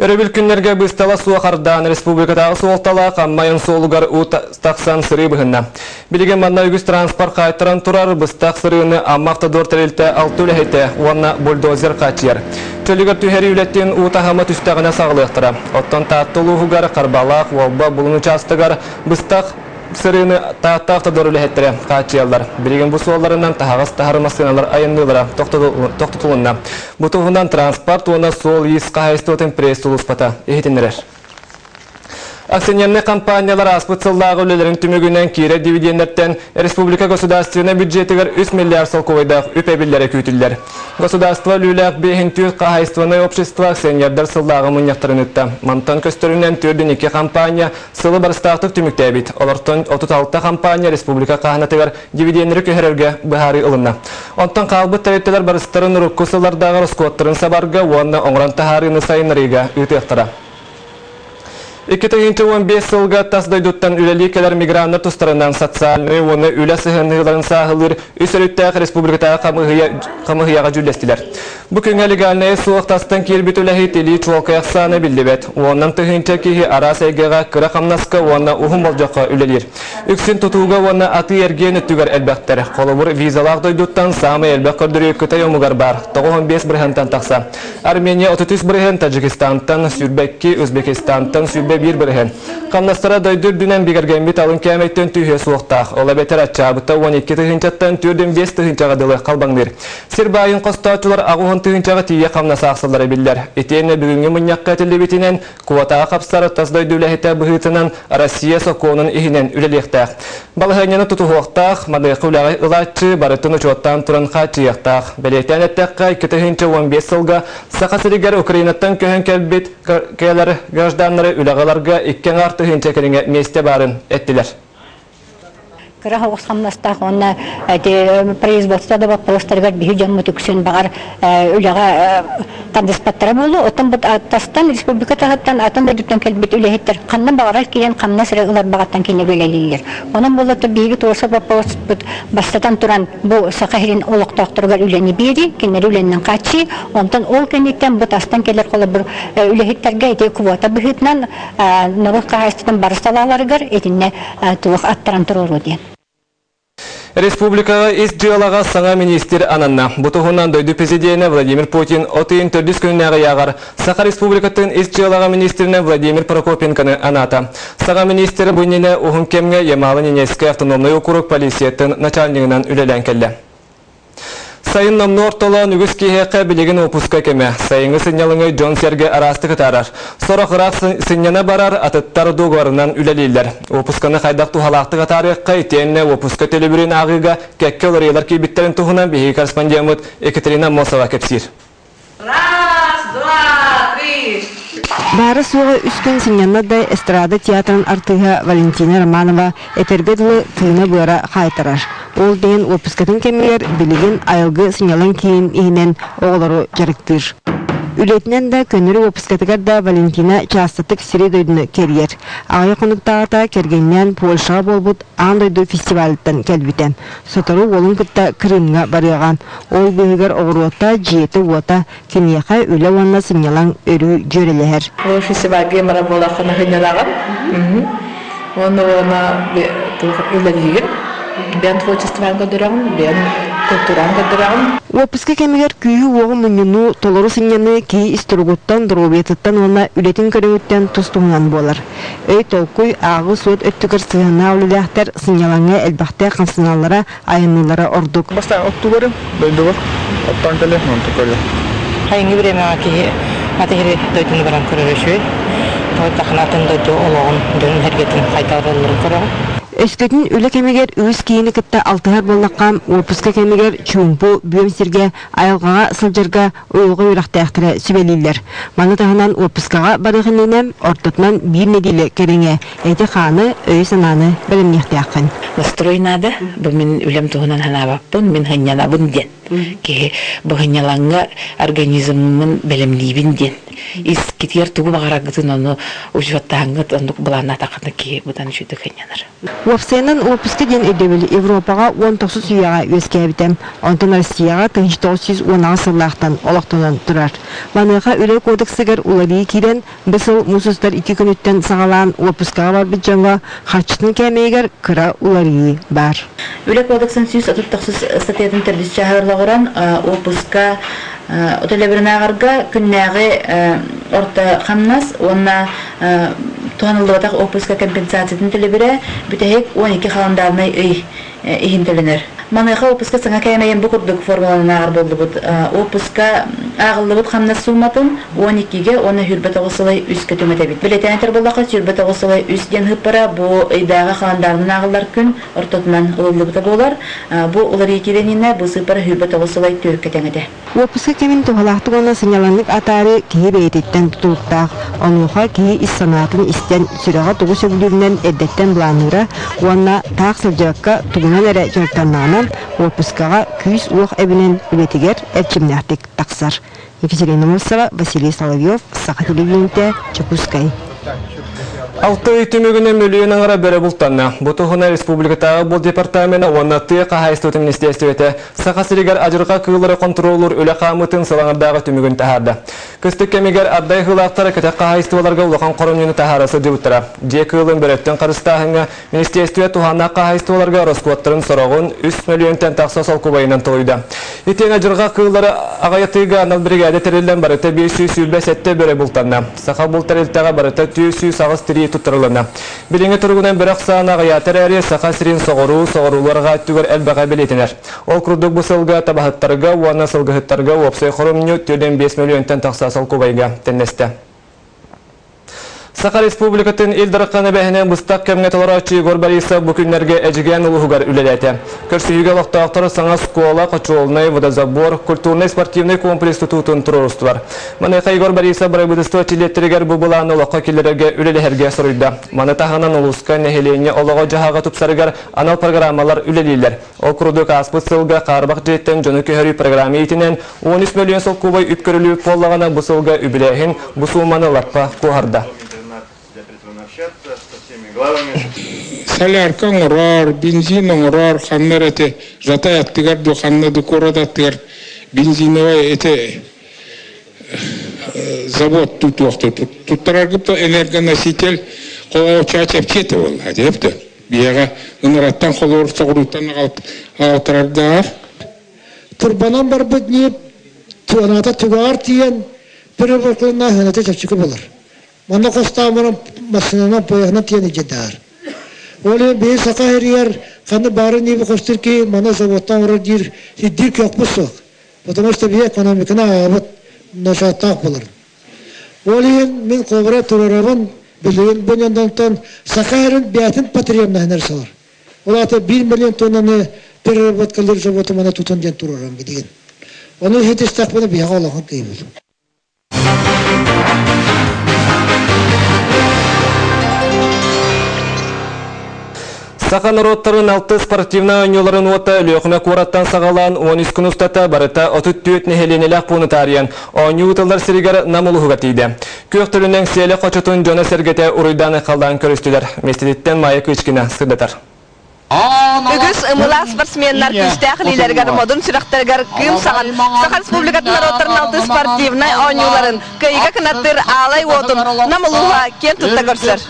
Өрөбүл күннэргэ быыстала суох ардаан республикатааҕы суолталаах Амма айан суолугар уу тахсан сырыы быһынна. Билигин манна үгүс транспорт хаайтаран турар, быстах сырыыны Амма Автодор тэрилтэ алта үлэһитэ уонна бульдозер хааччыйар. Чөлүгэр түһэрии үлэтин уу таһыма түстэҕинэ саҕалыахтара. Оттон Таатта улууһугар Харбалаах, Уолба, Булун учаастагар быстах сырыыны Таатта Автодор үлэһиттэрэ хааччыйаллар. Билигин бу суолларынан таһаҕас таһар массыыналар айанныылара тохтотулунна. Бу туһунан транспорт уонна суол-иис хаһаайыстыбатын пресс-сулууспата иһитиннэрэр. Акционернай компаниялар ааспыт сыллааҕы үлэлэрин түмүгүнэн киирэр дивиденнэртэн республика государственнай бюджетыгар 3 миллиард солкуобайдаах үп эбиллэрэ күүтүллэр. Государство өлүүлээх биэһин хаһаайыстыбаннай общество акционердар сыллааҕы мунньахтарын ыытта. Мантан көстөрүнэн 4-2 компания сылы барыстаахтык түмүктээбит. Олортон 36 компания республика хаһанатыгар дивиденнэри көһөрөргө быһаарыы ылынна. Онтон хаалбыт тэрилтэлэр барыстарын урукку сыллардааҕы ороскуоттарын сабарга уонна оҥорон таһаарыыны сайыннарыыга ыытыахтара. 2015 сылга тас дойдуттан үлэлии кэлэр миграннар тустарынан социальнай уонна үлэ сыһыанныыларын сааһылыыр үс өрүттээх республикатааҕы хамыыһыйаҕа дьүүллэстилэр. Бу күҥҥэ легальнайа суох тастан киирбит үлэһит илии чуолкай ахсаана биллибэт. Уоннан тыһыынча киһи араас эйгэҕэ кыра хамнаска уонна уһун болдьоххо үлэлиир. Үксүн тутууга уонна атыы-эргиэн өттүгэр элбэхтэр. Холобур, визалаах дойдуттан саамай элбэх көрдөрүү Кытай омугар баар, 95 бырыһыантан тахса. Армения 33 бырыһыан, Таджикистантан 22, Узбекистантан 21 бырыһыан. Хамнастара дойду үрдүнэн бигэргэммит алын кээмэйтэн түһүө суохтаах. Ол эбэтэр аччаабыта 12 тыһыынчаттан 45 тыһыынчаҕа дылы халбаҥныыр. Сир баайын хостооччулар 80 тыһыынчаҕа тиийэ хамнас аахсаллара биллэр. Итиэннэ бүгүҥҥү мунньахха этиллибитинэн, квотаҕа хапсар тас дойду үлэһитэ быһыытынан Россия сокуонун иһинэн үлэлиэхтээх. Балаһыанньаны тутуһуохтаах, маныаха үлэҕэ ылааччы барытын учуоттаан туран хааччыйыахтаах. Бэлиэтээн эттэххэ, 2015 сылга Саха сиригэр Украинаттан көһөн кэлбит кэлэр гражданнары үлэҕэ ыларга икки аҥаар тыһыынча кэриҥэ миэстэ баарын эттилэр. Кыра соҕус хамнастаах уонна эти производство да боппуруостарыгар биһи дьоммут үксүн баҕар үлэҕэ тардыспаттара буолуо. Оттон бу тастан республика таһыттан атын дойдуттан кэлбит үлэһиттэр ханна баҕарар киирэн хамнас эрэ ылар баҕаттан кинилэр үлэлииллэр. Онон буоллата биһиги туруорсар боппуруоспут бастатан туран бу Саха сирин олохтоохторугар үлэни биэрии, кинилэри үлэннэн хааччыы, онтон ол кэнниттэн бу тастан кэлэр холобур үлэһиттэргэ ити квота быһыытынан норуот хаһаайыстыбатын бары салааларыгар итиннэ туох аттаран туруоруо диэн. Республикаҕа ис дьыалаҕа саҥа министр ананна. Бу туһунан дойду президенэ Владимир Путин от ыйын төрдүс күнүнээҕи ыйааҕар Саха Республикатын ис дьыалаҕа министринэн Владимир Прокопенконы анаата. Саҥа министр бу иннинэ уһун кэмҥэ Ямало-Ненецкэй автономнай округ полициятын начальнигынан үлэлээн кэллэ. Сайын номнуо ортолоон үгүс киһиэхэ билигин уоппуска кэмэ. Сайыҥҥы сынньалаҥы дьон-сэргэ араастык ытаарар. Сорох ыраах сынньана барар, атыттар дуогабарынан үлэлииллэр. Уоппусканы хайдах туһалаахтык атаарыахха итиэннэ уоппуска төлөбүрүн ааҕыыга кэккэ уларыйыылар киирбиттэрин туһунан биһиги корреспондеммыт Екатерина Аммосова кэпсиир. Раз, два, три. Баара-суоҕа үс күн сынньанна да эстрада театрын артыыһа Валентина Романова этэргэ дылы тыына-быара хаайтарар. Ол диэн уоппускатын кэмигэр билигин Айылгы сынньалаҥ киинин иһинэн оҕолору дьарыктыыр. Үлэтинэн да, көннөрү уоппускатыгар да Валентина чаастатык сири-дойдуну кэрийэр. Аҕыйах хонуктааҕыта кэргэнинээн Польшаҕа буолбут аан дойду фестивалыттан кэлбитэ. Сотору уолун кытта Крымҥа барыаҕа. Ол быыһыгар оҕуруота, дьиэтэ-уота киниэхэ үлэ уонна сынньалаҥ өрүү дьүөрэлэһэр. Ол фестивальга мара буолаххына сынньанаҕын. Уонна уонна үлэлиигин. Бэйэн творчествоҕын көрдөрөҕүн, бэйэн культураҕын көрдөрөҕүн. Уоппуска кэмигэр күүһү-уоҕу мунньунуу, толору сынньаныы киһи ис туругуттан, доруобуйатыттан уонна үлэтин көрүҥүттэн тус-туһунан буолар. Өй-толкуй, ааҕыы-суот өттүгэр сыһыаннаах үлэлээхтэр сынньалаҥҥа элбэхтэ хамсаналлара айанныылара ордук. Бастаан оттууларым дойдубар оттоон кэлиэх онтон көрүө. Хайыҥҥы времяҕа киһи аты иһири дойдуну баран көрөр үчүгэй. Тоҕо атын дойду олоҕун, дьонун сэргэтин хайдах олороллорун көрөҕүн. Өскөтүн үлэ кэмигэр үгүс киһини кытта алтыһар буоллахха, уоппуска кэмигэр чуумпу, бүөм сиргэ, айылҕаҕа сылдьарга уйулҕа үөрэхтээхтэрэ сүбэлииллэр. Маны таһынан уоппускаҕа барыах иннинэ ортотунан биир нэдиэлэ кэриҥэ эти-хааны, өйү-санааны бэлэмниэхтээххин. Настрой надо. Бу мин үлэм туһунан санаабаппын, мин сынньанабын диэн. Киһи бу сынньалаҥҥа организммын бэлэмниибин диэн. Ис китиэр тугу баҕараргытын ону учуоттааҥҥыт оннук былааннаатаххытына киһи быдан үчүгдүк сынньанар. Уопсайынан уоппуска диэн өйдөбүл Европаҕа 19 үйэҕэ үөскээбитэ, онтон Россияҕа 1918 сыллаахтан олохтонон турар. Маныаха Үлэ кодексыгар уларыйыы киирэн, бу сыл муус устар икки күнүттэн саҕалаан уоппускаҕа барбыт дьоҥҥо харчытын кээмэйигэр кыра уларыйыы баар. Үлэ кодексын 139 ыстатыйатын төрдүс чааһыгар олоҕуран, уоппуска төлөбүрүн ааҕарга күннээҕи орто хамнас уонна туһаныллыбатах уоппуска компенсациятын төлөбүрэ бүтэһик 12 халандаарынай ый иһин төлөнөр. Маныаха уоппуска саҥа кээмэйин бу курдук формуланан ааҕар буоллубут. Уоппуска ааҕыллыбыт хамнас сууматын 12-гэ уонна 29 сылай үскэ түҥэтэбит. Бэлиэтээн этэр буоллахха, 29 сылай үс диэн ыыппара бу ыйдааҕы халандаарынан ааҕыллар күн ортотунан ылыллыбыта буолар. Бу уларыйыы киириэнинэ бу сыыппара 29 сылай түөркэ тэҥ этэ. Уоппуска кэмин туһалаахтык уонна сынньалаҥнык атаарыы киһи бэйэтиттэн тутулуктаах. Онуоха киһи ис санаатын истэн, сүрэҕэ тугу сөбүлүүрүнэн эрдэттэн былаанныыра уонна таах сылдьыбакка тугунан эрэ дьарыктаннаҕына, уоппускаҕа күүс-уох эбинэн үлэтигэр эрчимнээхтик тахсар. Екатерина Мурсова, Василий Соловьев, Саха телевидениетэ, Дьокуускай. Алта ый түмүгүнэн мөлүйүөн аҥара бөрө бултанна. Бу туһунан республикатааҕы булт департамена уонна тыа хаһаайыстыбатын министиэристибэтэ Саха сиригэр адьырҕа кыыллары хонтуруоллуур үлэ хаамыытын сылаҥырдааҕы түмүгүн таһаарда. Кыстык кэмигэр ардай ыһыылаахтара кэтэх хаһаайыстыбаларга улахан хоромньуну таһаара сылдьыбыттара. Дьиэ кыылын бөрөттөн харыстааһыҥҥа министиэристибэ туһааннаах хаһаайыстыбаларга ороскуоттарын сороҕун 3 мөлүйүөнтэн тахса солкуобайынан толуйда. Итиэнэ адьырҕа кыыллары аҕыйатыыга анал биригээдэ тэриллэн барыта 527 бөрө бултанна. Саха булт тэрилтэҕэ барыта 408 тирии туттарылынна. Билиҥҥи туругунан бөрө ахсаана аҕыйаата эрээри, Саха сирин соҕуруу, соҕуруулуу-арҕаа өттүгэр элбэҕэ бэлиэтэнэр. Ол курдук бу сылга табаһыттарга уонна сылгыһыттарга уопсай хоромньу 4,5 мөлүйүөнтэн тахса солкуобайга тэннэстэ. Саха Республикатын Ил Дархан эбэһинэн быстах кэмҥэ толорооччу Егор Борисов бу күннэргэ Эдьигээн улууһугар үлэлээтэ. Көрсүһүүгэ олохтоохтор саҥа оскуола, хочуолунай, водозабор, культурнай-спортивнай комплекс тутуутун туруорустулар. Маныаха Егор Борисов бырабыыталыстыба чилиэттэригэр бу былааны олоххо киллэрэргэ үлэлэһэргэ соруйда. Маны таһынан улууска нэһилиэнньэ олоҕо-дьаһаҕа тупсарыгар анал программалар үлэлииллэр. Ол курдук ааспыт сылга хаарбах дьиэттэн дьону көһөрүү программа иитинэн 13 мөлүйүөн солкуобай үп көрүллүбүт буоллаҕына, бу сылга үбүлээһин бу сууманы лаппа куоһарда. Солярка оҥорор, бензин оҥорор, ханна эрэ ити Жатай аттыгар дуу, ханна дуу куорат аттыгар бензиновай ити завод тутуохту туттараргыт энергоноситель холоочаа чэпчиэтэ буолла диэптэ. Биһиэхэ ыныраттан холуур соҕурууттан аҕалтарардаах. Турбанан барбыт ньиэп туоната түгэҕэр тиийэн переработкаланна сыаната чэпчэки буолар. Манна хостоон баран массыынанан поеһынан тиийэн илдьирдээр. Ол иһин биһи саха сиригэр ханна баарын ньиэби хостуур киһи маны заводтан оҥорор диир ирдиир кыахпыт суох. Потому что биһи экономиканы ааҕабыт ночооттоох буолар. Ол иһин мин холобура туруорабын билигин бу ньондонтон Саха сирин бэйэтин потребноһын эрэ салар. Ол аата 1 миллион тоннаны переработкалыыр заводу маны тутун диэн туруоран билигин. Ону иһитистэхпинэ биһиэхэ олохон кыйбыт. Саха норуоттарын алты спортивнай оонньууларын уота Өлүөхүмэ куораттан саҕалаан 13 күн устата барыта 34 нэһилиэнньэлээх пууну таарыйан оонньуу ыытыллар сиригэр Нам улууһугар тиийдэ. Күөх төлөнөн сиэлэ хочотун дьоно-сэргэтэ уруйдаан-айхаллаан көрүстүлэр. Миэстэтиттэн Майя Кычкина сырдатар. Үгүс ымылаах спортсменнар күүстээх илиилэригэр, модун сүрэхтэригэр кыым саҕан Саха Республикатын норуоттарын алтыс спортивнай оонньууларын кыайыыга кынаттыыр аалай уотун Нам улууһа киэн тутта көрсөр.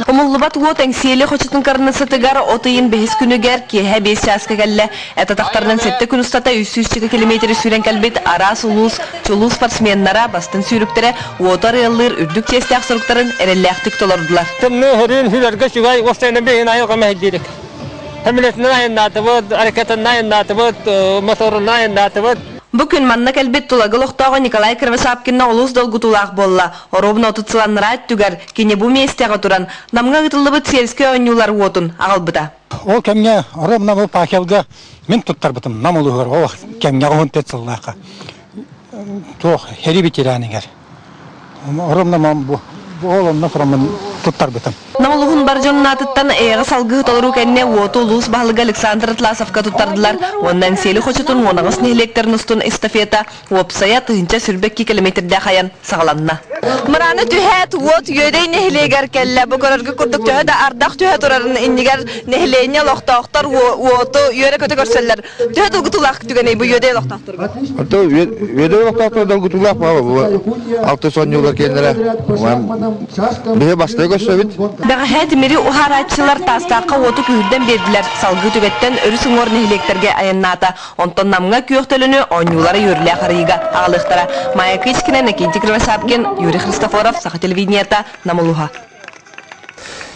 Умуллубат уот Эҥсиэли хочотун кырныссытыгар от ыйын бэһис күнүгэр киэһэ биэс чааска кэллэ. Эт-атахтарынан сэттэ күн устата 300 километры сүүрэн кэлбит араас улуус чулуу спортсменнара, бастыҥ сүүрүктэрэ уоту арыаллыыр үрдүк чиэстээх соруктарын эрэллээхтик толордулар. Тымныы сөрүүн сүүрэргэ үчүгэй, уопсайынан биһигини айылҕа мэһэйдиирик. Самолетынан айаннаатыбыт, ракетанан айаннаатыбыт, моторунан айаннаатыбыт. Бу күн манна кэлбит Тулагы олохтооҕо Николай Кривошапкинна олус долгутуулаах буолла. Оруобуна 30 сыл анараа өттүгэр кини бу миэстэҕэ туран Намҥа ыытыллыбыт сельскэй оонньуулар уотун аҕалбыта. Ол кэмҥэ оруобуна бу Пахелга мин туттарбытым Нам улууһугар ол кэмҥэ 14 сыллаахха туох сэрии ветеранигэр оруобуна бу ол онно тураммын туттарбытым. Нам улууһун бар дьонун аатыттан эйэҕэс алгыһы толоруу кэннэ уоту улуус баһылыга Александр Атласовка туттардылар уонна Эҥсиэли хочотун уон аҕыс нэһилиэктэрин устун эстафета уопсайа 1022 километрдээх айан саҕаланна. Мыраны түһээт уот Үөдэй нэһилиэгэр кэллэ. Бу көрөргө курдук төһө да ардах түһэ турарын иннигэр нэһилиэнньэ олохтоохтор уоту үөрэ-көтө көрсөллөр. Төһө долгутуулаах түгэнэй бу Үөдэй олохтоохторго? Ото Үөдэй олохтоохтор долгутуулаах бу алты сонньуулар киэннэрэ биһи бастыы көрсөбүт. Бэҕэһээ тимири уһаарааччылар Таастаахха уоту күүһүрдэн биэрдилэр. Салгыы түбэттэн өрүс уҥуор нэһилиэктэргэ айаннаата. Онтон Намҥа күөх төлөнү оонньуулара үөрүүлээх арыйыыга аҕалыахтара. Майя Кычкина, Иннокентий Кривошапкин, Юрий Христофоров, Саха телевидениета, Нам улууһа.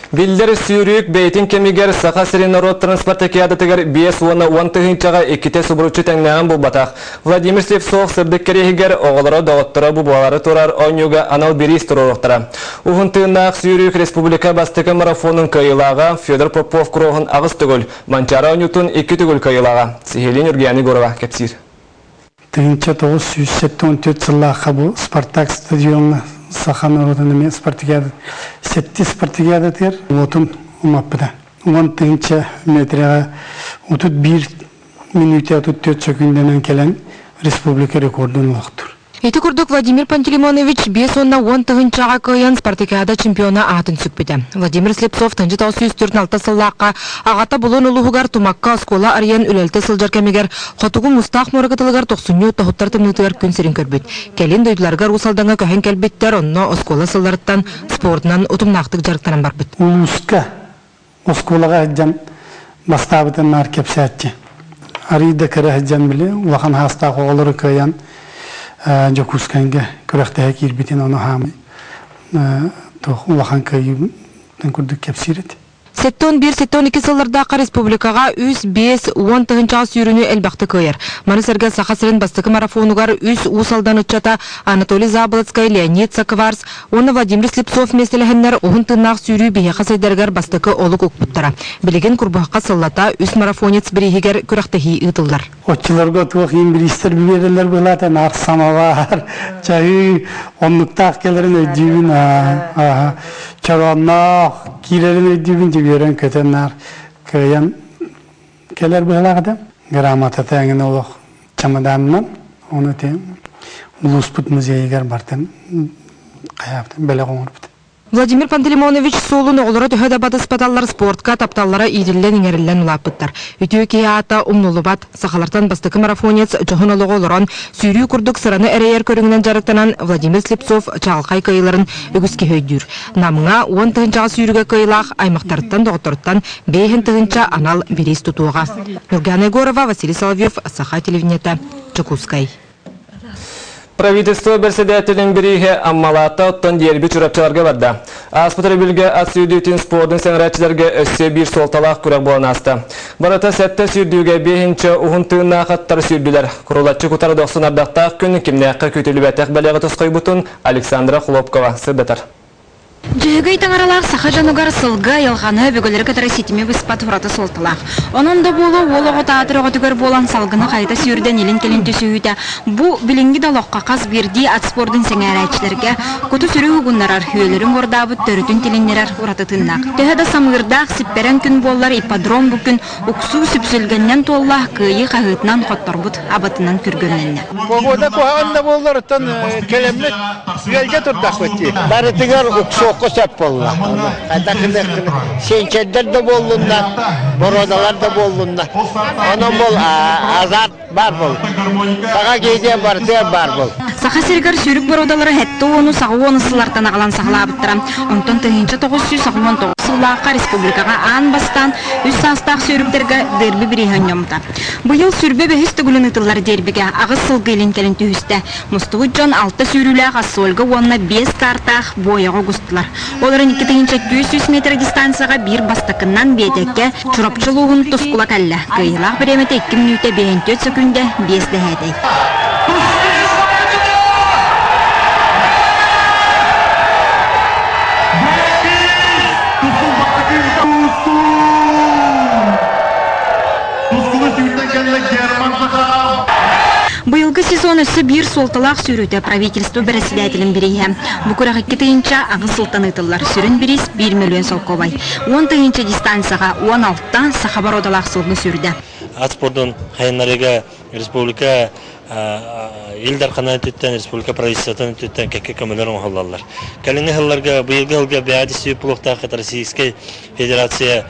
Биллэр сүүрүүк бэйэтин кэмигэр Саха сирин норуот транспортакиадатыгар 5 уонна 10 тыһыынчаҕа иккитэ субуруччу тэҥнээҕин булбатах. Владимир Слепцов сырдык кэриэһигэр оҕолоро, доҕотторо бу буолары турар оонньууга анал бириис туруоруохтара. Уһун тыыннаах сүүрүүк республика бастакы марафонун кыайыылааҕа Федор Попов кроһун аҕыс төгүл, Манчаары оонньуутун икки төгүл кыайыылааҕа. Сиһилии Ньургуяна Егорова кэпсиир. 1974 сыллаахха бу Спартак стадиоҥҥа саха норуотун эмиэ спартакиада сэттис спартакиадатыгар уотун умаппыта. 10 000 метрэҕэ 31 мүнүүтэ 34 сөкүүндэнэн кэлэн республика рекордун олохтуур. Ити курдук Владимир Пантелеймонович 5 уонна 10 тыһыынчаҕа кыайан спартакиада чемпиона аатын сүкпүтэ. Владимир Слепцов 1946 сыллаахха аҕата Булун улууһугар Тумакка оскуола арыйан үлэлэтэ сылдьар кэмигэр Хотугу Муустаах муора кытылыгар тохсунньу тоһуттар тымныытыгар күн сирин көрбүт. Кэлин дойдуларыгар Уус Алдаҥҥа көһөн кэлбиттэр, онно оскуола сылларыттан спордунан утумнаахтык дьарыктанан барбыт. Улууска оскуолаҕа сылдьан бастаабытын наар кэпсээччи. Арыый да кыра сылдьан били улахан хаастаах оҕолору кыайан Дьокуускайга күрэхтэһэ киирбитин ону хаамый туох улахан кыайыы курдук кэпсиир этэ. 71-72 сыллардаахха республикаҕа үс, 5, 10 тыһыынчаҕа сүүрүүнү элбэхтик кыайар. Маны сэргэ Саха сирин бастакы марафонугар үс Уус Алдан ыччата Анатолий Заболоцкай, Леонид Сакварс уонна Владимир Слепцов миэстэлэһэннэр уһун тыыннаах сүүрүү биһиэхэ сайдарыгар бастакы олук укпуттара. Билигин Курбуһахха сыллата үс марафонец бирииһигэр күрэхтэһии ыытыллар. Оччолорго туох иин бириистэр биэрэллэр быһылаата наар самовар, чайы оннуктаах кэлэрин өйдүүбүн чороонноох киирэрин өйдүүбүн дьүгүөрэн көтөн наар кыайан кэлэр быһылаах этэ. Грамотата эҥин олох чемоданынан ону те улууспут музейыгар бартын хайаабытын бэлэх оҥорбут. Владимир Пантелеймонович суолун оҕолоро төһө да батыспаталлар спортка тапталлара иитиллэн-иҥэриллэн улааппыттар. Үтүө киһи аата умнуллубат. Сахалартан бастакы марафонец дьоһун олоҕу олорон, сүүрүү курдук сыраны эрэйэр көрүҥүнэн дьарыктанан Владимир Слепцов чаҕылхай кыайыыларын үгүс киһи өйдүүр. Намҥа 10 тыһыынчаҕа сүүрүүгэ кыайыылаах аймахтарыттан, доҕотторуттан 5000 анал бириис тутуоҕа. Нургана Егорова, Василий Соловьев, Саха телевидениета, Дьокуускай. Правительство бэрэссэдээтэлин бирииһэ Аммалаата оттон Дерби Чурапчыларга барда. Ааспыт өрөбүлгэ ат сүүрдүүтүн спордун сэҥээрээччилэргэ өссө биир суолталаах күрэх буолан ааста. Барыта сэттэ сүүрдүүгэ биэһинчэ уһун тыыннаах аттар сүүрдүлэр. Курулаччы кутар дохсун ардахтаах күн кимнээххэ күүтүлүбэтэх бэлэҕи тосхойбутун Александра Хлопкова сырдатар. Дьөһөгөй таҥаралаах саха дьонугар сылгы айылҕаны, өбүгэлэри кытары ситими быспат ураты суолталаах. Онон да буолуо уол оҕо таатыр оҕотугар буолан салгыны хайыта сүүрдэн илин-кэлин түсүһүүтэ бу билиҥҥи да олоххо хас биирдии ат спордун сэҥээрээччилэргэ куту-сүрү уһугуннарар, үөлэрин уордаабыт төрүтүн тилиннэрэр ураты тыыннаах. Төһө да самыырдаах, сиппэрэҥ күн буоллар ипподром бу күн уксуу сүпсүлгэнинэн туолла, кыайыы хаһыытынан хотторбут абатынан күргүөмнэннэ. Погода куһаҕан да буоллар, оттон кэлэммит үөлгэ турдахпыт дии. Барытыгар уксуохха сөп буолла. Хайдах гыныаххын сиэнчэрдэр да буоллуннар, боруодалар да буоллуннар. Онон бол азарт баар бол. Саха киһитэ барытыгар баар бол. Саха сиригэр сүүрүк боруодалара сэттэ уону саҕа уону сыллартан аҕалан саҕалаабыттара. Онтон 1989 сыллаахха республикаҕа аан бастаан үс саастаах сүүрүктэргэ дерби бирииһэ оонньоммута. Быйыл сүүрбэ бэһис төгүлүн ыытыллар дербигэ аҕыс сылгы илин-кэлин түһүстэ. Мустубут дьон алта сүүрүүлээх Ассольга уонна биэс каартаах Буойаҕа угустулар. Ол эрэн 2400 метр дистанцияҕа биир бастакыннан биэтэккэ Чурапчы улууһун тускула кэллэ. Кыайыылаах бириэмэтэ 2 мүнүүтэ 54 сөкүүндэ 5 дэһээтэй. Быйылгы сезон өссө биир суолталаах сүүрүүтэ правительство бэрэссэдээтэлин бирииһэ. Бу күрэх 2008 сылтан ыытыллар. Сүрүн бириис 1 миллион солкуобай. 10 тыһыынча дистанцияҕа 16 саха боруодалаах сылгы сүүрдэ. Ат спордун хайыннарыга республика Ил Дархан өттүттэн, республика правительствотын өттүттэн кэккэ көмөлөр оҥоһуллаллар. Кэлиҥҥи сылларга, быйылгы сылга бэйэ дистрибут булуохтаах Российскай Федерация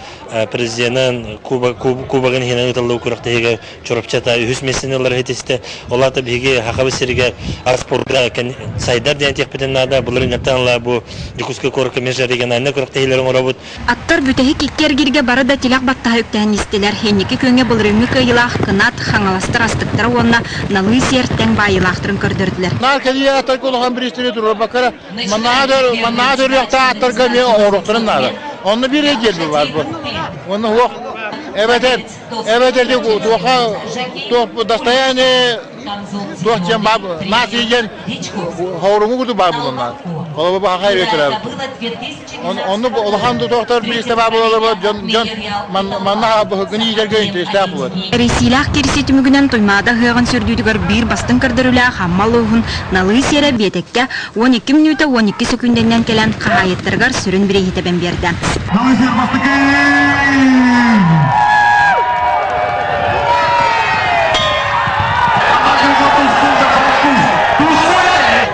президенин кубогын иһинэн ыытыллыбыт күрэхтэһиигэ Чурапчыта үһүс миэстэни ылар иһитистэ. Ол аата биһиги Хахабы сиригэр спорка сайдар диэн этиэхпитин наада. Былырыыҥҥаттан ыла бу Дьокуускай куоракка межрегиональнай күрэхтэһиилэри оҥоробут. Аттар бүтэһик икки эргииргэ бары да тилэх баттаһа үктээн истилэр. Инники күөҥҥэ былырыыҥҥы кыайыылаах Кынат, Хаҥаластар астыктара уонна Налыы сиэр тэҥ баайыылаахтарын көрдөрдүлэр. Наар кэлии аттарга улахан бириистэри туруорбакка маннааҕа төрүөхтээх аттарга эмиэ оҥоруохтарын наада. Онно биир өйдиэрби баар бу. Уонна уох эбэтэр эбэтэр туохха туох достояние туох диэн баар нация диэн хоруҥу курдук баар буолан Холобур баха өтөрөбүт. Онну улахан тутуохтар бириистэ баар буолалар дьон дьон манна быһыгын иитэргэ интэриэстээх буолар. Эрийсиилээх киирсии түмүгүнэн Туймаада ыһыаҕын сүрдүүтүгэр биир бастыҥ көрдөрүүлээх Амма улууһун Налыы сиэрэ биэтэккэ 12 мүнүүтэ 12 сөкүүндэннэн кэлэн хаһаайыттарыгар сүрүн бирииһи тэбэн биэрдэ. Налыы сиэр бастакы!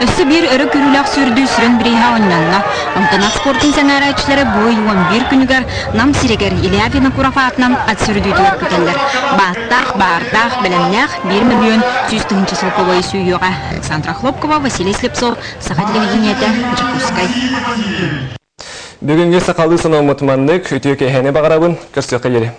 Өссө биир өрө күүрүүлээх сүүрдүү сүрүн бирииһэ оонньонно. Онтон ат спортун сэҥээрээччилэрэ бу ый 11 күнүгэр Нам сиригэр Илья Винокуров аатынан ат сүрдүүтүгэр күтэллэр. Бааттаах, баардаах, бэлэмнээх 1 миллион 100 тыһыынча солкуобайы сүүйүөҕэ. Александра Хлопкова, Василий Слепцов, Саха телевидениетэ, Дьокуускай. Бүгүҥҥү сахалыы сономмут маннык үтүө киэһэни баҕарабын. Көрсүөххэ диэри.